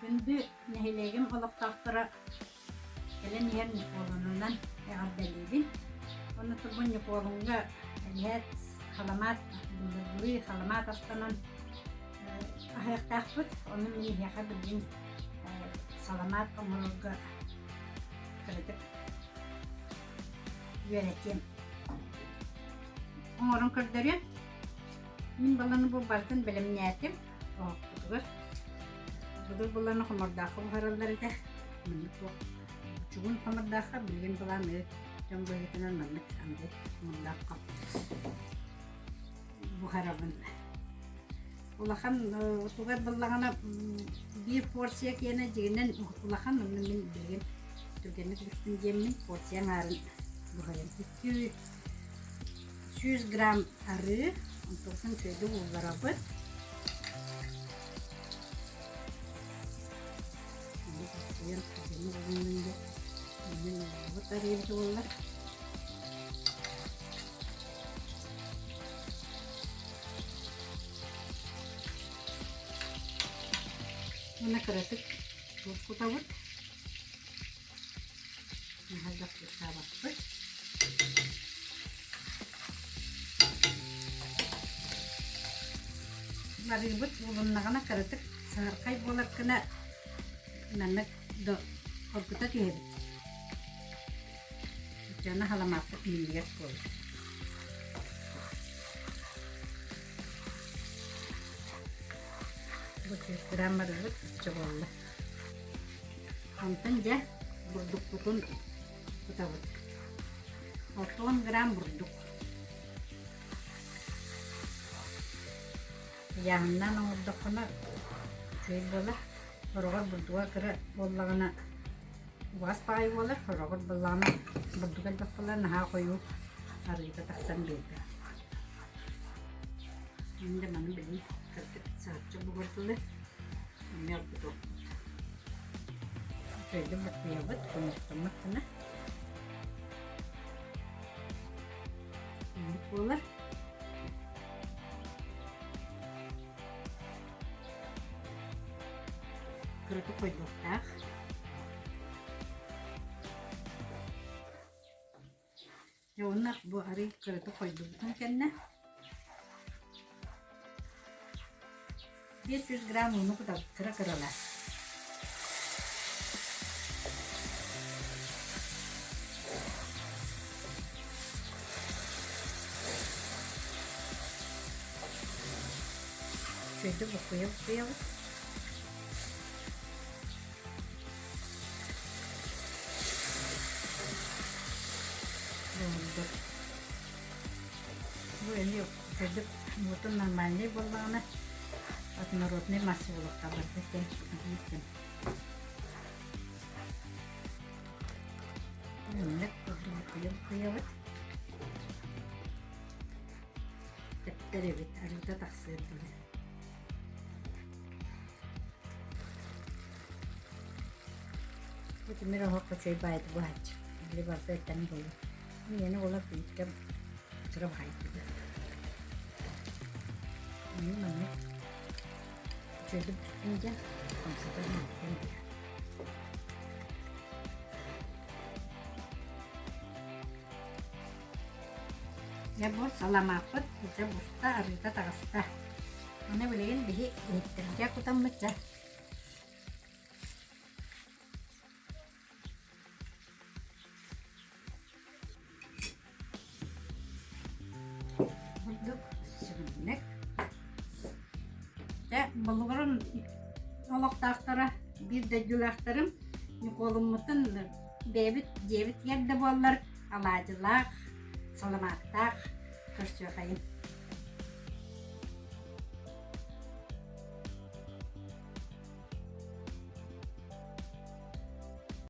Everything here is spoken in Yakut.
Күндү нэһилиэгим олохтоохторо кэлэн иһэр Ньукуолунунан эҕэрдэлиибин. Уонна турбун Ньукуолуҥҥа эбээт халамаат былыргылыы халамаат астанан аһыахтаахпыт. Ону мин эһиэхэ билигин саламаат оҥорорго кыратык үөрэтиэм. Оҥорон көрдөрүөм. Мин баланы бу барытын бэлэмнээтим. Оһохпутугар былыр быланы хомордооххо буһараллар этэ. Маннык туох чугун хомордооххо билигин былааны дьон быһыытынан маннык аныгы хомордооххо буһарабын. Улахан тугар буллаҕына биир порция киэнэ дьиҥинэн улахан онно мин билигин түргэнник бүттүм диэммин порция аҥаарын буһарым. 100 грамм арыы, онтон үчүгэйдик уулларабыт. Арыыбыт буоллар. Уонна кыратык туус кутабыт. Наһаа куттаабаппыт. Арыыбыт уулуннаҕына кыратык саһархай буолар гына маннык оргута түһэбит. Дьоно халамааппыт минньигэс буолар. Бу 100 грамм арыыбыт оччо буолла. Онтон дьэ бурдукпутун кутабыт. 60 грамм бурдук. Ыйааһыннаан оҥордоххуна үчүгэй буолар. Сороҕор бурдуга кыра буоллаҕына убаҕас баҕайы буолар, сороҕор буоллаҕына бурдуга элбэх буолар, наһаа хойуу арыыта тахсан биэрбэт. Мин да маны билин кырдьык саһарчы буһурдулар. Эмиэ оргутуохпут. Үчүгэйдик буккуйабыт, хомуктаммыт гына. Маннык буолар. Кыратык хойдуохтаах. Дьэ уонна бу арый кыратык хойдубутун кэннэ 500 грамм ууну кутабыт кыра-кыралаан. Үчүгэйдик буккуйа-буккуйабыт. Буолбут. Бу эмиэ үчүгэйдик уотун нормальнай буоллаҕына однородный масса буолуохтаах барыта тэҥ биир тэҥ. Маннык курдук буккуйа-буккуйабыт. Тэптэрэбит, арыыта тахсыар дылы. Бу тимир оһох үчүгэй баайда буһааччы. Били барыта эттэҥ буолуо. Миэнэ буолар бииргэ кыра баайдыга. Мин маннык үчүгэйдик бүттүм диэн хамсатан иһиттэн биэр. Дьэ бу саламааппыт дьэ буста, арыыта таҕыста. Аны билигин биһи иһиттэргэ кутаммыт дьэ. Курдук сүгүннүк. Дьэ болугурун олохтоохторо биир дойдулаахтарым Ньукуолуммутун бэйэбит дьиэбитигэр да буоллар алаадьылаах, саламааттаах көрсүөхэйин.